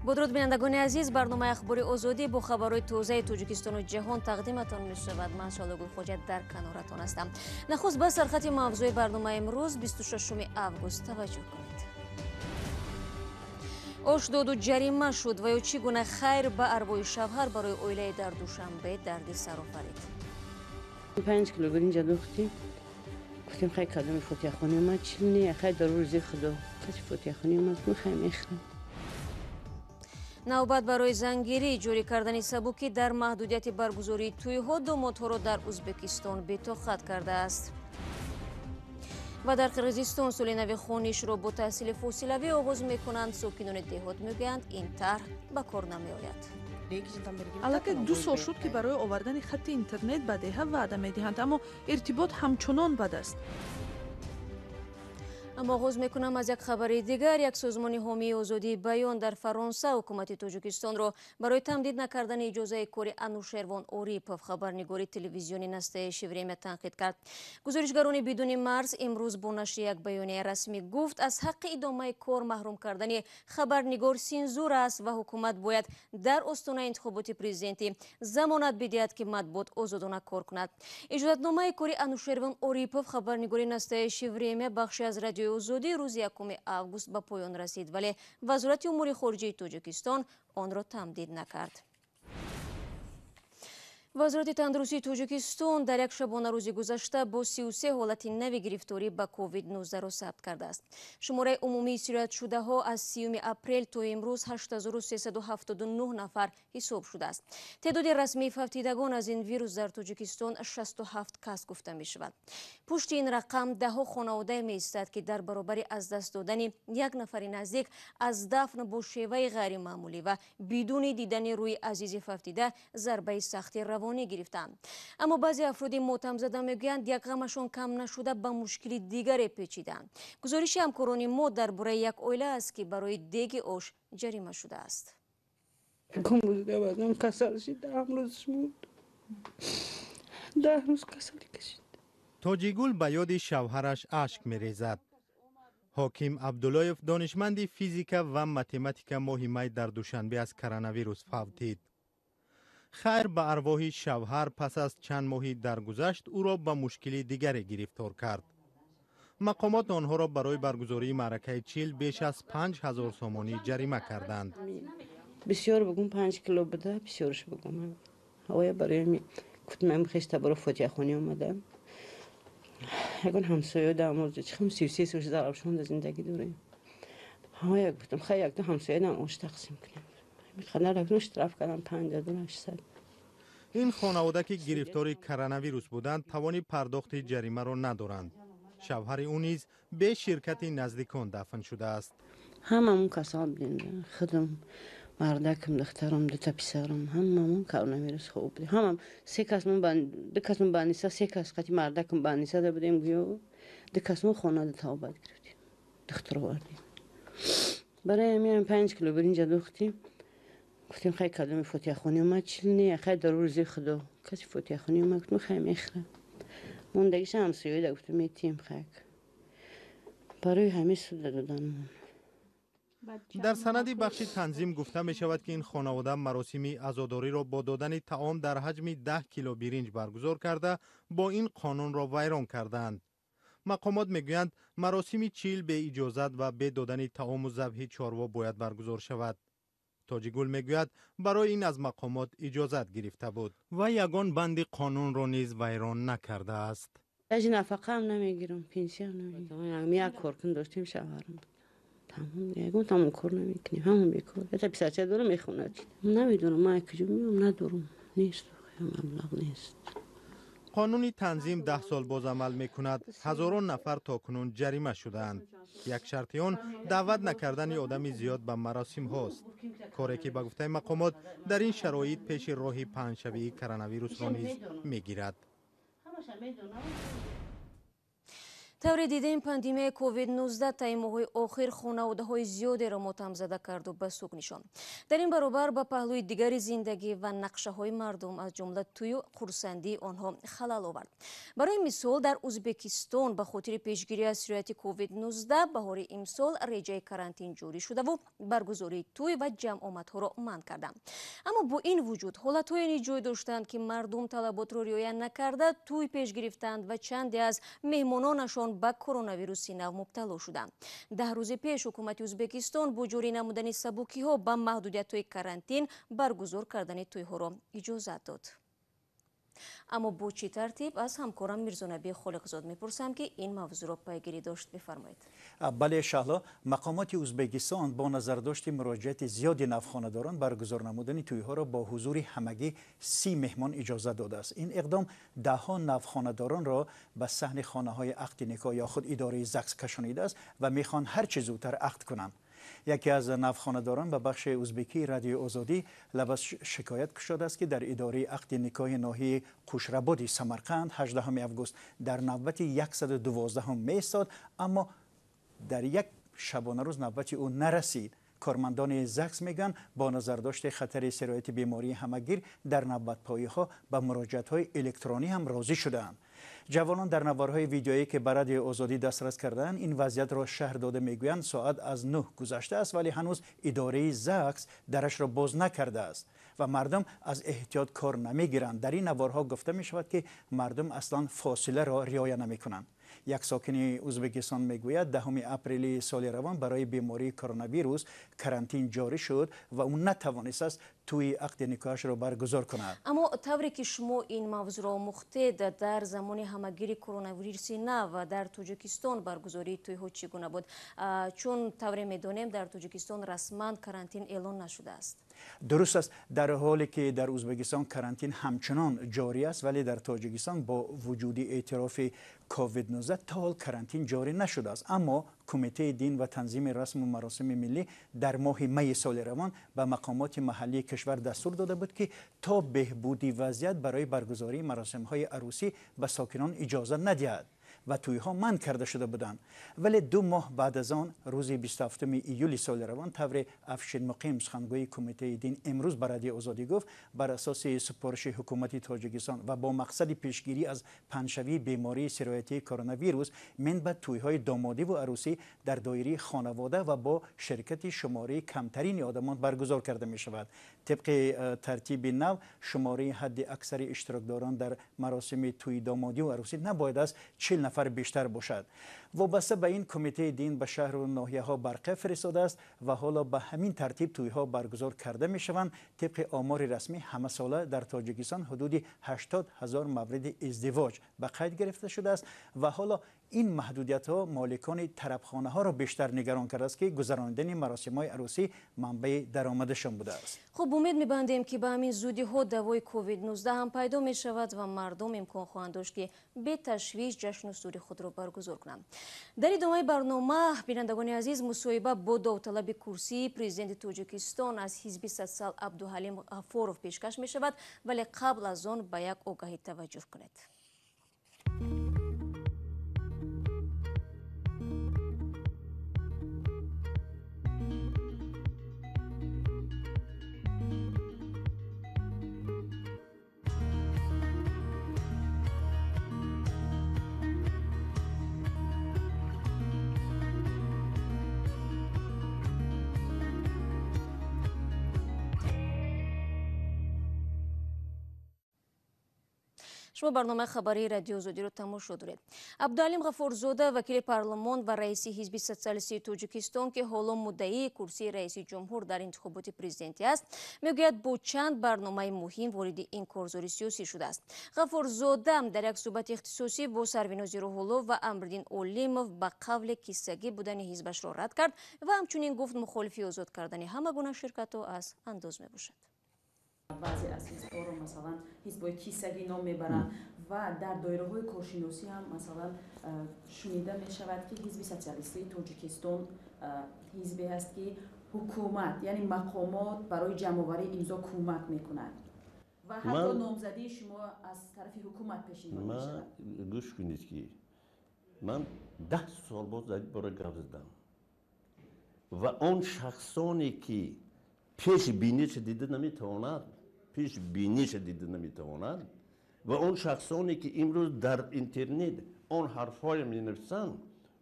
Бо дуруд, бинандагони азиз, барномаи Ахбори Озодӣ бо хабарҳои тозаи Тоҷикистону ҷаҳон тақдиматон мешавад. Ман Шалогул Хоҷа дар каноратон ҳастам. Нахуст ба сархати мавзӯи барномаи имрӯз, 26 август, таваҷҷӯҳ кунед. Ош доду ҷарима шуд ва ё чӣ гуна хайр ба арвоҳи шавҳар барои оилаи дар Душанбе дарди сар офарид. 5 кило биринҷа духтим, гуфтем, хай, кадоми фотиҳахонӣ омад, чил не, хай, дар рӯзи Худо каси фотиҳахонӣ омад, хай, мехӯрам. Навбат барои зангирӣ, ҷорӣ кардани сабукӣ дар маҳдудияти баргузории тӯйҳо домодҳоро дар Ӯзбекистон бетоқат кардааст. Ва дар Қирғизистон соли нави хонишро бо таҳсили фосилавӣ оғоз мекунанд. Сокинони деҳот мегӯянд, ин тарҳ ба кор намеояд. Аллакай 2 сол шуд, ки барои овардани хатти интернет ба деҳа ваъда медиҳанд, аммо иртибот ҳамчунон бад аст. Аммо оғоз мекунам аз як хабари дигар. Як созмони ҳомии озодии баён дар Фаронса ҳукумати Тоҷикистонро барои тамдид накардани иҷозаи кори Анушервон Орипов, хабарнигори телевизиони «Настоящее время», танқид кард. Гузоришгарони бидуни марз имрӯз бо нашри як баёнияи расмӣ гуфт, аз ҳаққи идомаи кор маҳрум кардани хабарнигор сензура аст ва ҳукумат бояд дар остонаи интихоботи президентӣ замонат бидиҳад, ки матбуот озодона кор кунад. Иҷозатномаи кори Анушервон Орипов, хабарнигори «Настоящее время», бахши аз Радиои Озодӣ, рӯзи 1 август ба поён расид, вале Вазорати умури хориҷаи Тоҷикистон онро тамдид накард. Вазорати тандурустии Тоҷикистон дар як шабонарӯзи гузашта бо 33 ҳолати нави гирифторӣ ба COVID-19 сабт кардааст. Шумораи умумии сироятшудаҳо аз 30 апрел то имрӯз 8379 нафар ҳисоб шудааст. Теъдоди расмии фавтидагон аз ин вирус дар Тоҷикистон 67 кас гуфта мешавад. Пушти ин рақам даҳҳо хонаводае меистад, ки дар баробари аз даст додани як нафари наздик, аз дафн бо шеваи ғайримаъмулӣ ва бидуни дидани рӯи азизи фавтида зарбаи сахти равонӣ гирифтанд. Аммо баъзе афроди мотамзада мегӯянд, як ғамашон кам нашуда, ба мушкили дигаре печиданд. Гузориши ҳамкорони мо дар бораи як оила аст, ки барои деги ош ҷарима шудааст. Касал шид, 10 рӯз шуд, 10 рӯз касалӣ кашид. Тоҷигул ба ёди шавҳараш ашк мерезад. Ҳоким Абдуллоев, донишманди физика ва математика, моҳи май дар Душанбе аз коронавирус фавтид. Хайр ба арвоҳи шавҳар пас аз чанд моҳи даргузашт ӯро ба мушкили дигаре гирифтор кард. Мақомот онҳоро барои баргузории маъракаи чил беш аз 5000 сомонӣ ҷарима карданд. Бисёр бугум, 5 кило буда, бисёрш бугум. Оя, барои гуфтам, хештаборо фотиҳахонӣ омадам, ягон ҳамсоё дамоз чихам, 33 сол дар Афшонда зиндагӣ дорем. Ҳамая гуфтам, хай, якду ҳамсоядам ош тақсим кунем. Қадар штраф кардам, 5800. Ин хонавода, ки гирифтори коронавирус буданд, тавони пардохти ҷаримаро надоранд. Шавҳари ӯ низ бе ширкати наздикон дафн шудааст. Ҳамамон касал будем: худам, мардакам, духтарам, дута писарам, ҳамамон коронавирус хуб будем. Ҳамам се касмон, ду касмон больница, се кас қати мардакам больницада будем, гӯё ду касмон хонада табобат гирифтем, духтур овардем. Барои ҳамин 5 кило биринҷа духтим, гуфтем, хай, кадоми фотиҳахонӣ омад, чил не, хай, дар рӯзи Худо каси фотиҳахонӣ омад, гуфтем, хай, мехӯрам. Мондагиша ҳамсоёда гуфтем, метиҳем, хай, барои ҳамин суда доданмон. Дар санади бахши танзим гуфта мешавад, ки ин хонавода маросими азодориро бо додани таом дар ҳаҷми 10 кило биринҷ баргузор карда, бо ин қонунро вайрон кардаанд. Мақомот мегӯянд, маросими чил беиҷозат ва бе додани таому забҳи чорво бояд баргузор шавад. Тоҷигул мегӯяд, барои ин аз мақомот иҷозат гирифта буд ва ягон банди қонунро низ вайрон накардааст. Даже нафақаам намегирам, пенсиям намегирам. Як коркун доштем, шавҳарам, тамом, ягон тамом кор намекунем, ҳамон бекор. Ята писарча дорам, мехонад. Намедонам, ман куҷо меом, надорам, нест, маблағ нест. Қонуни танзим 10 сол боз амал мекунад. Ҳазорон нафар то кунун ҷарима шудаанд. Як шарти он даъват накардани одами зиёд ба маросимҳост, коре ки, ба гуфтаи мақомот, дар ин шароит пеши роҳи паҳншавии коронавирусро низ мегирад. Тавре дидем, пандемияи COVID-19 таи моҳҳои охир хонаводаҳои зиёдеро мотамзада карду ба суг нишонд. Дар ин баробар ба паҳлӯи дигари зиндагӣ ва нақшаҳои мардум, аз ҷумла тӯю хурсандии онҳо халал овард. Барои мисол, дар Узбекистон ба хотири пешгирӣ аз сирояти COVID-19 баҳори имсол реҷаи карантин ҷорӣ шудаву баргузории тӯй ва ҷамъомадҳоро манъ карданд. Аммо бо ин вуҷуд ҳолатҳое низ ҷой доштанд, ки мардум талаботро риоя накарда тӯй пеш гирифтанд ва чанде аз меҳмононашон ба коронавируси нав мубтало шуданд. 10 рӯзи пеш ҳукумати Узбекистон бо ҷорӣ намудани сабукиҳо ба маҳдудиятҳои карантин баргузор кардани тӯйҳоро иҷозат дод. Аммо бо чӣ тартиб, аз ҳамкорам Мирзонаби Холиқзод мепурсам, ки ин мавзӯъро пайгирӣ дошт. Бифармоед. Бале, Шаҳло, мақомоти Узбекистон бо назардошти муроҷиати зиёди навхонадорон баргузор намудани тӯйҳоро бо ҳузури ҳамагӣ 30 меҳмон иҷозат додааст. Ин иқдом даҳҳо навхонадоронро ба саҳни хонаҳои ақди никоҳ ё худ идораи ЗАГС кашонидааст ва мехоҳанд ҳарчи зудтар ақд кунанд. Яке аз навхонадорон ба бахши узбекии Радиои Озодӣ лаб аз шикоят кушодааст, ки дар идораи ақди никоҳи ноҳияи Қушрабоди Самарқанд 18 август дар навбати 112 меистод, аммо дар як шабонарӯз навбати ӯ нарасид. Кормандони ЗАГС мегӯянд, бо назардошти хатари сирояти бемории ҳамагир дар навбатпоиҳо ба муроҷиатҳои электронӣ ҳам розӣ шудаанд. Ҷавонон дар наворҳои видеоӣ, ки ба Радиои Озодӣ дастрас кардаанд, ин вазъиятро шаҳр дода мегӯянд, соат аз 9 гузаштааст, вале ҳанӯз идораи ЗАГС дарашро боз накардааст ва мардум аз эҳтиёт кор намегиранд. Дар ин наворҳо гуфта мешавад, ки мардум аслан фосиларо риоя намекунанд. Як сокини Узбекистон мегӯяд, 10 апрели соли равон барои бемории коронавирус карантин ҷорӣ шуд ва ӯ натавонистааст тӯи ақди никоҳашро баргузор кунад. Аммо тавре ки шумо ин мавзӯъро омӯхтед, дар замони ҳамагири коронавируси нав дар Тоҷикистон баргузории тӯйҳо чӣ гуна буд? Чун тавре медонем, дар Тоҷикистон расман карантин эълон нашудааст. Дуруст аст, дар ҳоле ки дар Узбекистон карантин ҳамчунон ҷорӣ аст, вале дар Тоҷикистон бо вуҷуди эътирофи COVID-19 то ҳол карантин ҷорӣ нашудааст. Аммо Кумитаи дин ва танзими расму маросими миллӣ дар моҳи майи соли равон ба мақомоти маҳаллии кишвар дастур дода буд, ки то беҳбуди вазъият барои баргузории маросимҳои арӯсӣ ба сокинон иҷоза надиҳад ва тӯйҳо манъ карда шуда буданд. Вале 2 моҳ баъд аз он, рӯзи 27 июли соли равон, тавре Афшин Муқим, сухангӯи Кумитаи дин, имрӯз ба Радиои Озодӣ гуфт, бар асоси супориши ҳукумати Тоҷикистон ва бо мақсади пешгирӣ аз паҳншавии бемории сироятии коронавирус, минбаъд тӯйҳои домодиву арӯсӣ дар доираи хонавода ва бо ширкати шумораи камтарини одамон баргузор карда мешавад. Тибқи тартиби нав, шумораи ҳадди аксари иштирокдорон дар маросими тӯи домодиву арӯсӣ набояд аз 40 нафар бештар бошад. Вобаста ба ин, Кумитаи дин ба шаҳру ноҳияҳо барқа фиристодааст ва ҳоло ба ҳамин тартиб тӯйҳо баргузор карда мешаванд. Тибқи омори расмӣ, ҳамасола дар Тоҷикистон ҳудуди 80 000 мавриди издивоҷ ба қайд гирифта шудааст ва ҳоло ин маҳдудиятҳо моликони тарабхонаҳоро бештар нигарон кардааст, ки гузаронидани маросимҳои арӯсӣ манбаи даромадашон будааст. Хуб, умед мебандем, ки ба ҳамин зудиҳо давои COVID-19 ҳам пайдо мешавад ва мардум имкон хоҳанд дошт, ки беташвиш ҷашну сури худро баргузор кунанд. Дар идомаи барнома, бинандагони азиз, мусоҳиба бо довталаби курсии президенти Тоҷикистон аз ҳизби Социал Абдуҳалим Ғафуров пешкаш мешавад, вале қабл аз он ба як огаҳӣ таваҷҷӯҳ кунед. Шумо барномаи хабарии Радиои Озодиро тамошо доред. Абдуалим Ғафурзода, вакили парлумон ва раиси ҳизби социалистии Тоҷикистон, ки ҳоло муддаии курсии раиси ҷумҳур дар интихоботи президентӣ аст, мегӯяд, бо чанд барномаи муҳим вориди ин корзори сиёсӣ шудааст. Ғафурзода дар як суҳбати ихтисосӣ бо Сарвинози Рӯҳулло ва Амриддин Олимов ба қавле киссагӣ будани ҳизбашро рад кард ва ҳамчунин гуфт, мухолифи озод кардани ҳама гуна ширкатҳо аз андоз мебошад. Баъзе аз ҳизбҳоро, масалан, ҳизбҳои кисагӣ ном мебаранд ва дар доираҳои коршиносӣ ҳам, масалан, шунида мешавад, ки ҳизби социалистии Тоҷикистон ҳизбе аст, ки ҳукумат, яъне мақомот барои ҷамъоварии имзо кӯмак мекунад ва ҳатто номзадии шумо аз тарафи ҳукумат пешниҳод мешавад. Гӯш кунед, ки Ман 10 сол боз дар ин бора гап задам ва он шахсоне ки пеш биниша дида наметавонад, пеш биниша дида наметавонад ва он шахсоне ки имрӯз дар интернет он ҳарфҳоя менависанд,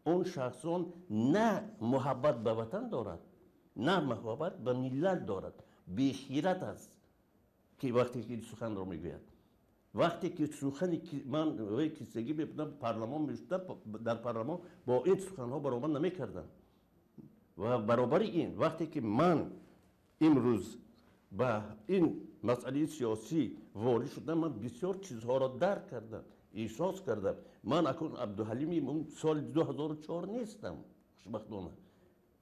он шахсон на муҳаббат ба ватан дорад, на муҳаббат ба миллат дорад. Бехират аст ки вақте ки суханро мегӯяд. Вақте ки сухани ман кисагӣ мебудам, парлумон мешудам, дар парлумон бо ин суханҳо баромад намекардам. Ва баробари ин вақте ки ман имрӯз ба ин масъалаи сиёсӣ ворид шудам, ман бисёр чизҳоро дарк кардам, эҳсос кардам. Ман акнун Абдуҳалими соли 2004 нестам, хушбахтона.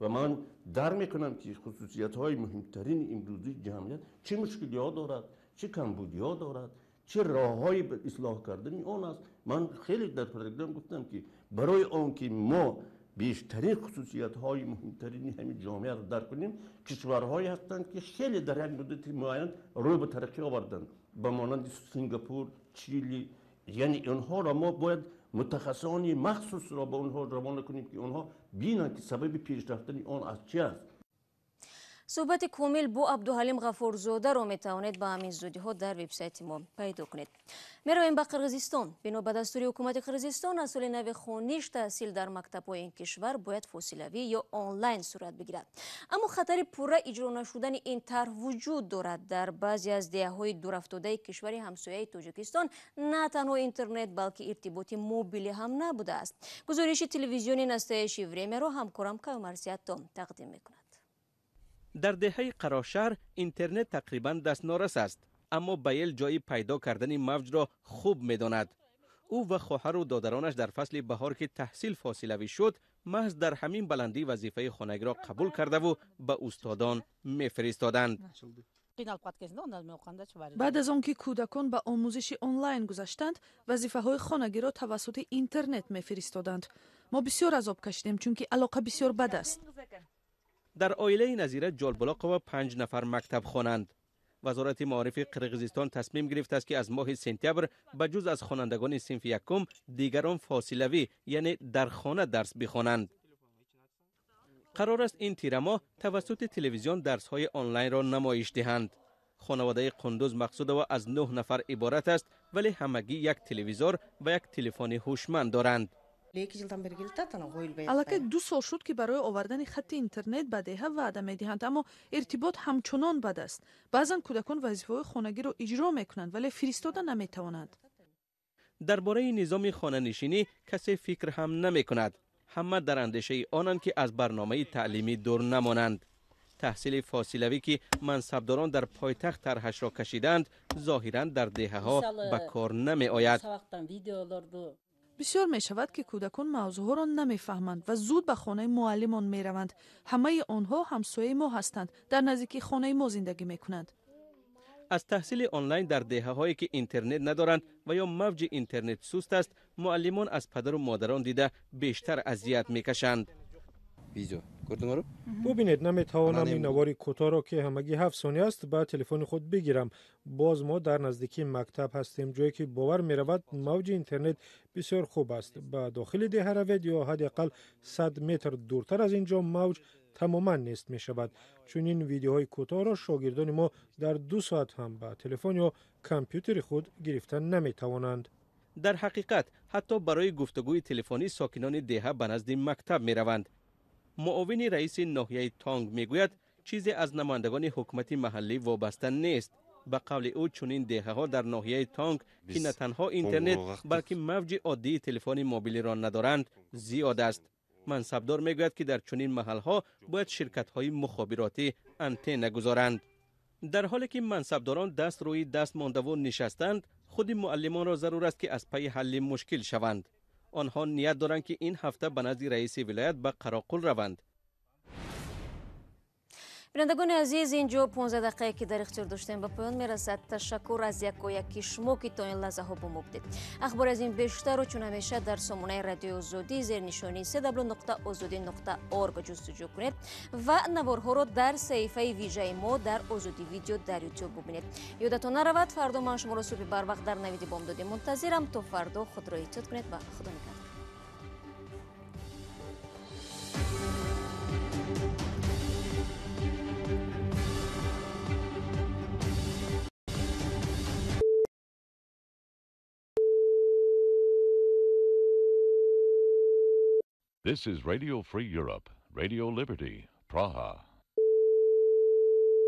Ва ман дарк мекунам ки хусусиятҳои муҳимтарини имрӯзии ҷамъият чӣ мушкилиҳо дорад, чӣ камбудиҳо дорад, чӣ роҳҳои ислоҳ кардани он аст. Ман хеле дар программ гуфтам ки барои он ки мо бештарин хусусиятҳои муҳимтарини ҳамин ҷомеаро дарк кунем, кишварҳое ҳастанд ки хеле дар як муддати муайян рӯй ба тараққӣ оварданд, ба монанди Сингапур, Чили. Яъне онҳоро мо бояд мутахассисони махсусро ба онҳо равона кунем ки онҳо бинанд ки сабаби пешрафтани он аз чи аст. Суҳбати комил бо Абдуҳалим Ғафурзодаро метавонед ба ҳамин зудиҳо дар вебсайти мо пайдо кунед. Меравем ба Қирғизистон. Бино ба дастури ҳукумати Қирғизистон, аз соли нави хониш таҳсил дар мактабҳои ин кишвар бояд фосилавӣ ё онлайн сурат бигирад. Аммо хатари пурра иҷро нашудани ин тарҳ вуҷуд дорад. Дар баъзе аз деҳаҳои дурафтодаи кишвари ҳамсояи Тоҷикистон на танҳо интернет, балки иртиботи мобилӣ ҳам набудааст. Гузориши телевизиони Настоящее времяро ҳамкорам Кавмарсиятто тақдим мекунад. Дар деҳаи Қарошаҳр интернет тақрибан дастнорас аст, аммо Байел ҷои пайдо кардани мавҷро хуб медонад. Ӯ ва хоҳару додаронаш дар фасли баҳор ки таҳсил фосилавӣ шуд, маҳз дар ҳамин баландӣ вазифаи хонагиро қабул кардаву ба устодон мефиристоданд. Баъд аз он ки кӯдакон ба омӯзиши онлайн гузаштанд, вазифаҳои хонагиро тавассути интернет мефиристоданд. Мо бисёр азоб кашидем, чунки алоқа бисёр бад аст. Дар оилаи Назира Ҷолбулоқова 5 нафар мактаб хонанд. Вазорати маорифи Қирғизистон тасмим гирифтааст ки аз моҳи сентябр ба ҷуз аз хонандагони синфи якум дигарон фосилавӣ, яъне дар хона дарс бихонанд. Қарор аст ин тирамоҳ тавассути телевизион дарсҳои онлайнро намоиш диҳанд. Хонаводаи Қундуз Мақсудова аз 9 нафар иборат аст, вале ҳамагӣ як телевизор ва як телефони ҳушманд доранд. Аллакай 2 сол шуд ки барои овардани хатти интернет ба деҳа ваъда медиҳанд, аммо иртибот ҳамчунон бад аст. Баъзан кӯдакон вазифаҳои хонагиро иҷро мекунанд, вале фиристода наметавонанд. Дар бораи низоми хонанишинӣ касе фикр ҳам намекунад. Ҳама дар андешаи онанд ки аз барномаи таълимӣ дур намонанд. Таҳсили фосилавӣ ки мансабдорон дар пойтахт тарҳашро кашидаанд, зоҳиран дар деҳаҳо ба кор намеояд. Бисёр мешавад ки кӯдакон мавзӯъҳоро намефаҳманд ва зуд ба хонаи муаллимон мераванд. Ҳамаи онҳо ҳамсояи мо ҳастанд, дар наздикии хонаи мо зиндагӣ мекунанд. Аз таҳсили онлайн дар деҳаҳое ки интернет надоранд ва ё мавҷи интернет суст аст, муаллимон аз падару модарон дида бештар азият мекашанд. Бубинед, наметавонам ин навори кӯтоҳро ки ҳамагӣ 7 сония аст ба телефони худ бигирам. Боз мо дар наздикии мактаб ҳастем, ҷое ки бовар меравад мавҷи интернет бисёр хуб аст. Ба дохили деҳа равед ё ҳадди ақал 100 метр дуртар аз ин ҷо мавҷ тамоман нест мешавад. Чунин видеоҳои кӯтоҳро шогирдони мо дар 2 соат ҳам ба телефон ё компютери худ гирифта наметавонанд. Дар ҳақиқат ҳатто барои гуфтугӯи телефонӣ сокинони деҳа ба назди мактаб мераванд. Муовини раиси ноҳияи Тонг мегӯяд чизе аз намояндагони ҳукумати маҳаллӣ вобаста нест. Ба қавли ӯ чунин деҳаҳо дар ноҳияи Тонг ки на танҳо интернет, балки мавҷи оддии телефони мобилиро надоранд зиёд аст. Мансабдор мегӯяд ки дар чунин маҳалҳо бояд ширкатҳои мухобиротӣ антенна гузоранд. Дар ҳоле ки мансабдорон даст рӯи даст мондаву нишастанд, худи муаллимонро зарур аст ки аз пайи ҳалли мушкил шаванд. Онҳо ният доранд ки ин ҳафта ба назди раиси вилоят ба Қароқул раванд. Бинандагони азиз, инҷо 15 дақиқае ки дар ихтиёр доштем ба поён мерасад. Ташаккур аз якояки шумо ки то ин лаҳзаҳо бо мо будед. Ахбор аз ин бештарро чун ҳамеша дар сомонаи радиои Озодӣ зернишонии www.ozodi.org ҷустуҷӯ кунед ва наворҳоро дар саҳифаи вижаи мо дар Озодӣ видео дар Ютуб бубинед. Ёдатон наравад, фардо ман шуморо субҳи барвақт дар навиди бомдодӣ мунтазирам. То фардо худро эҳтиёт кунед ва Худо нигаҳдор. This is Radio Free Europe, Radio Liberty, Praha.